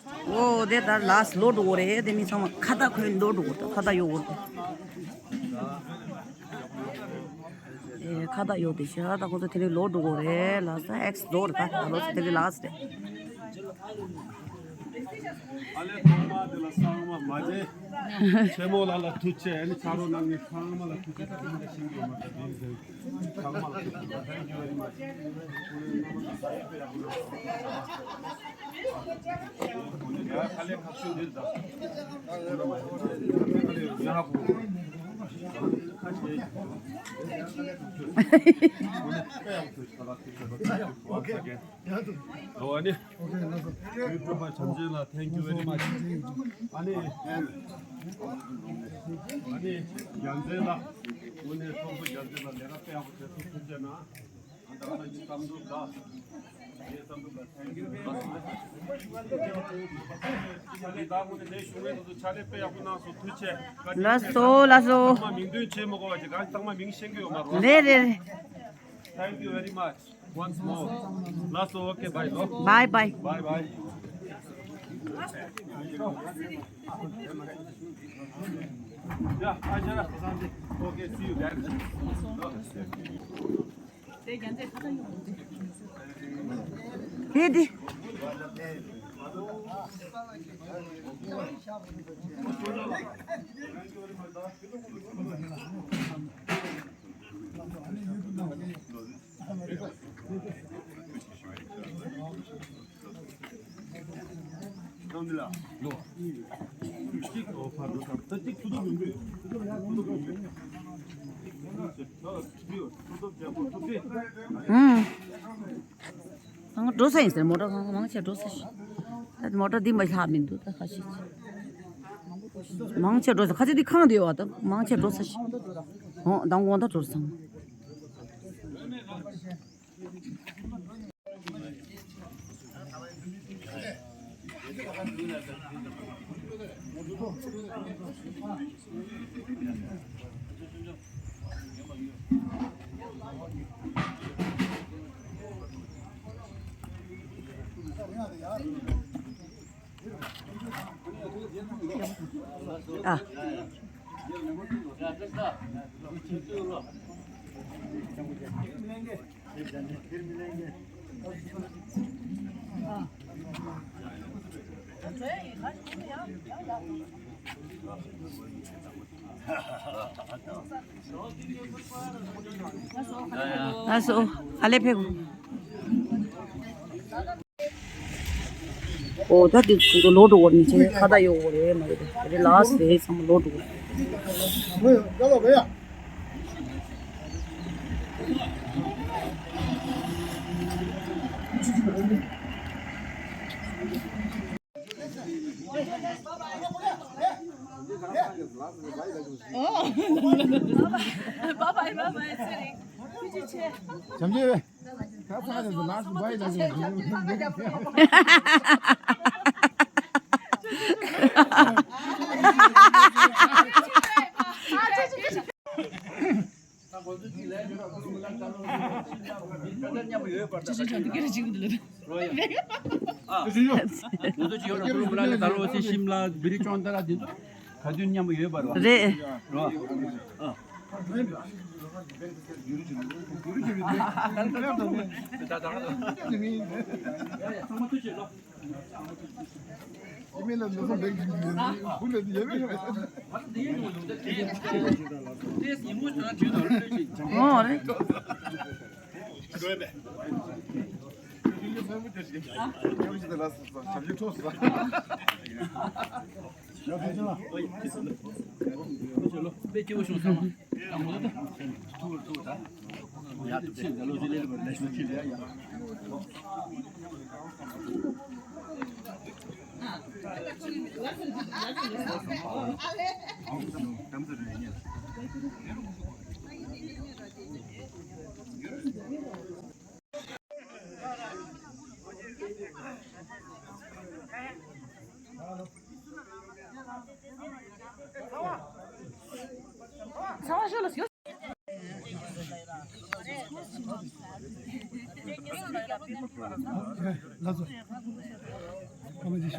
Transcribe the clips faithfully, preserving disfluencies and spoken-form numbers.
འོ་དེ་ད་ལཱསི་ལོག་འགྲོ་གི་རེད། དེ་མི་ཚང་མ་ཁ་བཏགས་གོན་ལོག་འགྲོ་གི་རེད། ཁ་བཏགས་གཡོག་གི་རེད། ཨེ་ཁ་བཏགས་གཡོག་དེ་ཤ་ད་ཁོ་ཚོ་དེ་རིང་ལོག་འགྲོ་གི་རེད། ལཱསི་ད་ཨེགས་ལོག་རེད། ད་ད་ལོ་དེ་རིང་ལཱསི་རེད། ཨ་ལས་ཐོག་མ་དེ་ལ་གསང་བ་མ་བྱེད། ཆེན་མོ་ལགས་ལ་ཐུགས་རྗེ་ཆེ། ཨ་ནི་ཕྱག་རོགས་གནང་མཁན་ཚང་མ་ལ་ཐུགས་རྗེ་ཆེ། ད་དེ་འདྲ་ཤེས་ཀྱི་ཡོད་མ་རེད། དེ་ཚང་མ་ལ་ཐུགས་རྗེ་ཆེ། Thank you very much. Okay. ཨོ་ཨ་ནི། ཡུ་ཊུབ་པ་བྱམས་ཆེན་ལགས། Thank you very much. ཨ་ནི། ཨ་ནི། རྒྱལ་མཚན་ལགས། དངོས་གནས་ཚོགས་གཙོ་རྒྱལ་མཚན་ལགས་ལས་ཀ་དཔེ་ཡག་པོ་བྱས་སོང་། ཐུགས་རྗེ་གནང་། ཨ་ད་ང་ཚོའི་བསམ་ཚུལ་ད། ངའི་བསམ་ཚུལ་ལ་Thank you very much. ཕྱག་ལས་ད་དངོས་གནས་ལས་ཞུ་མཁན་དེ་ཚོ་ཕྱག་ལས་དཔེ་ཡག་པོ་གནང་སོང་། ཐུགས་རྗེ་ཆེ། ལགས་སོ་ལགས་སོ། ཚང་མ་མིང་འདོན་བྱེད་མི་དགོས་པ་ཅིག་གང་ཚང་མ་མིང་ཤེས་ཀྱི་ཡོད་མ་རེད། རེད་རེད་རེད། Thank you very much. Once more. Last, okay, bye. Bye bye. Bye bye. Yeah, Ajara. Okay, see you guys. Hey, di. ཨང་། ང་འགྲོ་ས་ཡིན་ཟེར། མོ་ཊ་ཁང་མང་ཆེ་འགྲོ་ས་ཞིག་ད་མོ་ཊ་འདི་མ་ལྷག་མི་འདུག་ད་ཁ་ཤས་ཤིག་མང་ཆེ་འགྲོ་ས། ཁ་ཆེ་འདི་ཁང་དེ་ཡོད་པ། ད་མང་ཆེ་འགྲོ་ས་ཞིག་འོང་དང་འོང་ད་འགྲོ་ས་ཚང་མ། ཨ། ལགས་སོ། ཨ་ལེ་ཕེབས། ཨོ་ད་དེ་ཁོང་ཚོ་ལོག་འགྲོ་བ་རེད། མི་ཚོ་ཁ་བརྡ་ཡོད་པ་རེད་མ་རེད། དེ་རེད། ལགས་སེ་ཚང་མ་ལོག་འགྲོ་བ་རེད། བྱམས་ཆེན། ཁ་ཚ་རེད་ལགས་སུ་བའི་ལ་ཡོད། ང་ཚོ་ཅི་ཡོད་ན་ཀུ་རུ་མུ་ལ་ནས་ད་རོ་སི་ཤིམ་ལ་བི་རི་ཅོན་ཏ་ལ་འདི་ཚོ་ག་དུས་མཉམ་པོ་ཡོད་པ་རེད་བ། རེད། རེད་བ། ཨ། ད་ད་ད། ཚང་མ་ཐུགས་རྗེ་ཆེ། ཨོ་རེད།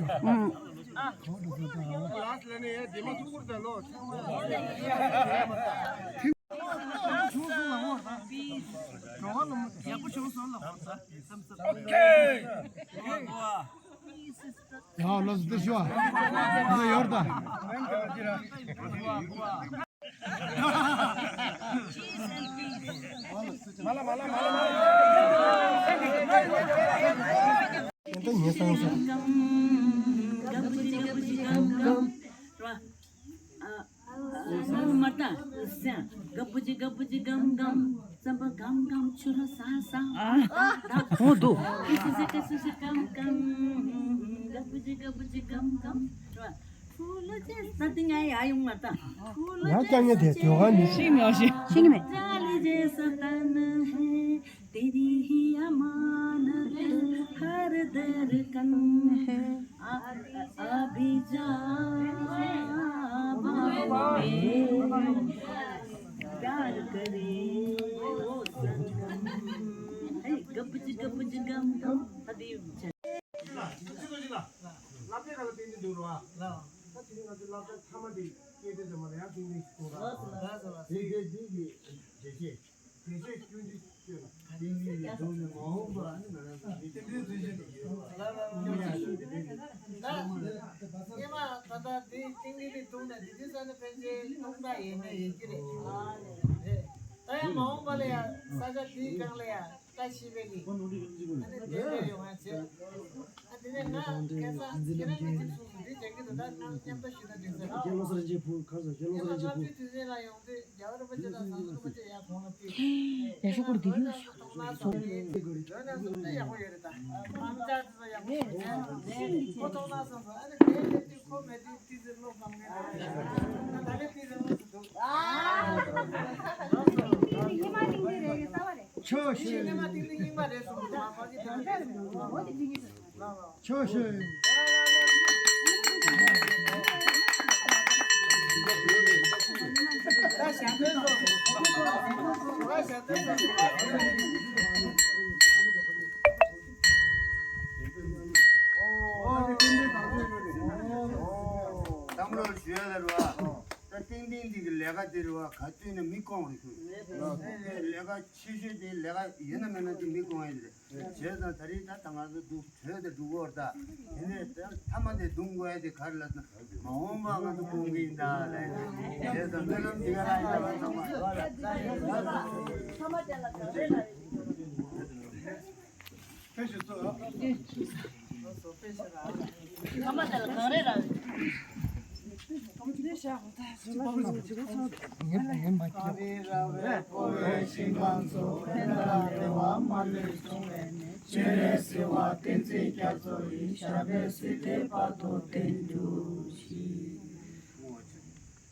ཡ་ལོ་འདི་ཤོ། འདི་ཡོར་ད། མ་ལ་མ་ལ་མ་ལ་མ་ལ། ད་ཉེ་སང་སོ། མ་ལ་མ་ལ། ག་བུ་ཇི་ག་བུ་ཇི་གམ་གམ། རྩམ་པ་གམ་གམ་ཆུ་ར་ས་ས། ཨོ་དུ། ཀི་སི་སི་ཀ་སི་སི་གམ་གམ། ག་བུ་ཇི་ག་བུ་ཇི་གམ་གམ། ཕུ་ལ་ཅེ་ས་ཏི་ང་ཡ་ཡོང་མ་ཏ། ཕུ་ལ་ཡང་ཅེ་ཀྱང་ཉེ་དེ་དོ་ག་ནི། ཤིང་མེད་ཤིང་མེད། ཅ་ལི་ཅེ་ས་ཏ་ན་ཧེ། ཏེ་རི་ཧི་ཡ་མ་ན་ཧ་ར་དར་ཀན་ཧེ། ཨ་ཨ་བི་ཇ་བ་མེ་པྱར་ཀ་རེ་ཨོ་སརྒམ། ཧེ་ག་བུ་ཇི་ག་བུ་ཇི་གམ་གམ། ཧ་དེ་ཡུ་ཅ། སློབ་གྲྭའི་སྐབས་ལ་ཏན་ཏན་འདུག་རོ། ད་དེ་རིང་ང་ཚོའི་སློབ་གྲྭ་མཐའ་མ་དེ་སྐད་བརྡ་ཚང་མ་ལ་ཡང་ཏན་ཏན་ཞིག་འདུག་རོ། དེ་དེ་དེ་གི་རྒྱལ་སྤྱི། དེ་ཚོས་སྐྱོན་བརྗོད་བྱས་ལ། ཏིང་ངེ་འཛིན་བཟུང་ནས་མ་འོངས་པ་ཨ་ནི་ང་རང་ཚོ་མི་ཏིང་ངེ་འཛིན་བཟུང་ཞིག་ཡོད་པ། ཨ་ནི་ང་རང་ཚོ་དེ་འདྲའི་ད་སྔོན་མ་ད་ལྟ་དེ་ཏིང་ངེ་འཛིན་བཟུང་ནས་དེ་དུས་ས་ནི་ཕན་ཆད་སྟོང་ཕྲག་ཡས་མས་ཡོད་ཀྱི་རེད། རེད། ད་ཡང་མ་འོངས་པ་ལ་ཡང་ས་ཆ་དེའི་སྒང་ལ་ཡང་བཀྲ་ཤིས་པའི་གི་ཨ་ནི་དེ་འདྲ་ཡོང་བ་བྱས། ཨ་དེ་ནས་ང་ཁ་སང་ཁྱེད་རང་གི་ཅིག་གསུངས་སོང་། འདི་བྱེད་ཀྱི་འདུག་ད་ང་མཉམ་དུ་ཞུས་ན་འགྲིག་ས་རེད། རྒྱལ་ལོ་སར་ཇི་ཕུ་ཁ་སང་རྒྱལ་ལོ་སར་ཇི་ཕུ། ཡ་ཤོ་ཀོར་འདི་ཡོད་ཤོ། ཐོག་མ་སོང་ནས་ཡོད་ན་སོང་ན་ཡག་པོ་ཡོད་རེད་ད། ཨང་ཅག་ཚོ་ཡག་པོ་ཡོད་རེད། ཁོ་ཐོག་མ་སོང་སོང་ཨ་ནི་དེ་ལས་དུས་ཁོ་མེད་དུས་ཏི་ཙི་བློ་ཕམ་ངེས་རེད། ད་ད་ལས་ཏི་ཙི་བློ་སུ་འདུག་ཉི་མ་ཏིང་ཏི་རེད་རེད་ས་བ་རེད། ཆོས་ཤིག་ཉི་མ་ཏིང་ཏི་རྙིང་པ་རེད་གསུངས་འདུག་ཨ་ཕ་གི་ད་རེད་གསུངས་འདུག་ཨ་ཕ། ཆོས་ཤིག་བསམ་བློ་ཞུ་ཡ་ལ་རུ་བ། ད་ཏིང་ཏིང་འདི་གི་ལས་ཀ་འདི་རུ་བ་ག་དུས་ནས་མི་སྐོང་རུ་ཞུ། ལས་ཀ་ཆེ་ཤོས་དེ་ལས་ཀ་ཡོད་ན་མེད་ན་དེ་མི་སྐོང་ཡ་རེད། བྱས་ཙང་ད་རེས་ད་ད་ང་ཚོ་འདུག་བྲོས་ཏེ་འགྲོ་གི་ཡོད་རེད་ད། དེ་ནས་ད་མཐའ་མ་དེ་རྡུང་དགོས་ཡ་དེ་ག་རེ་ལབ་ན་མ་འོངས་པ་ང་ཚོ་སྐོང་གི་ཡིན་ད་ལབ་ཡ་རེད། བྱས་ཙང་སྨོན་ལམ་འདི་ག་རང་ཡིན་ད་ང་ཚང་མ། ཕེབས་ཤིག་གཙོ། ངས་ངས་མ་སྐྱེས། སྤྱན་རས་གཟིགས་དབང་བསྟན་འཛིན་རྒྱ་མཚོ་ཡི། ཞབས་པད་སྲིད་མཐའི་བར་དུ་བརྟན་གྱུར་ཅིག།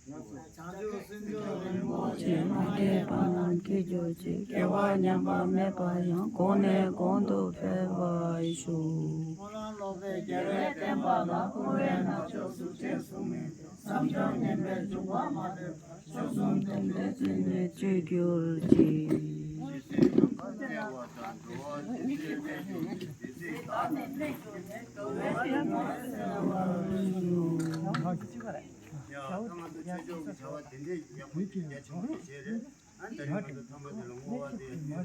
བྱང་ཆུབ་སེམས་མཆོག་རིན་པོ་ཆེ། མ་སྐྱེས་པ་རྣམས་སྐྱེ་གྱུར་ཅིག། སྐྱེ་བ་ཉམས་པ་མེད་པ་ཡང་། གོང་ནས་གོང་དུ་འཕེལ་བར་ཤོག། སྨོན་ལམ་ལོག་པའི་རྒྱལ་བའི་བསྟན་པ་ལ། འཁོར་བའི་ནག་ཕྱོགས་གཟུགས་ཅན་གཟུགས་མེད་པའི། བསམ་བྱུང་ངན་པའི་འཇུག་པ་མ་ལྡན་པ། མཆོག་གསུམ་ལྡན་པའི་བརྩོན་འགྲུས་སྤྱོད་གྱུར་ཅིག། ཡ་ད་ང་ཚོ་ཆོས་ཕྱོགས་ཀྱི་བྱ་བ་དེ་འདྲའི་ཡག་པོ་རྒྱ་ཆེན་པོ་ཞིག་བྱས་རེད། ཨ་ནི་ད་རིང་ང་ཚོ་ཐ་མ་དེ་ལ་བསྔོ་བ་དེ་ཡིན་རེད།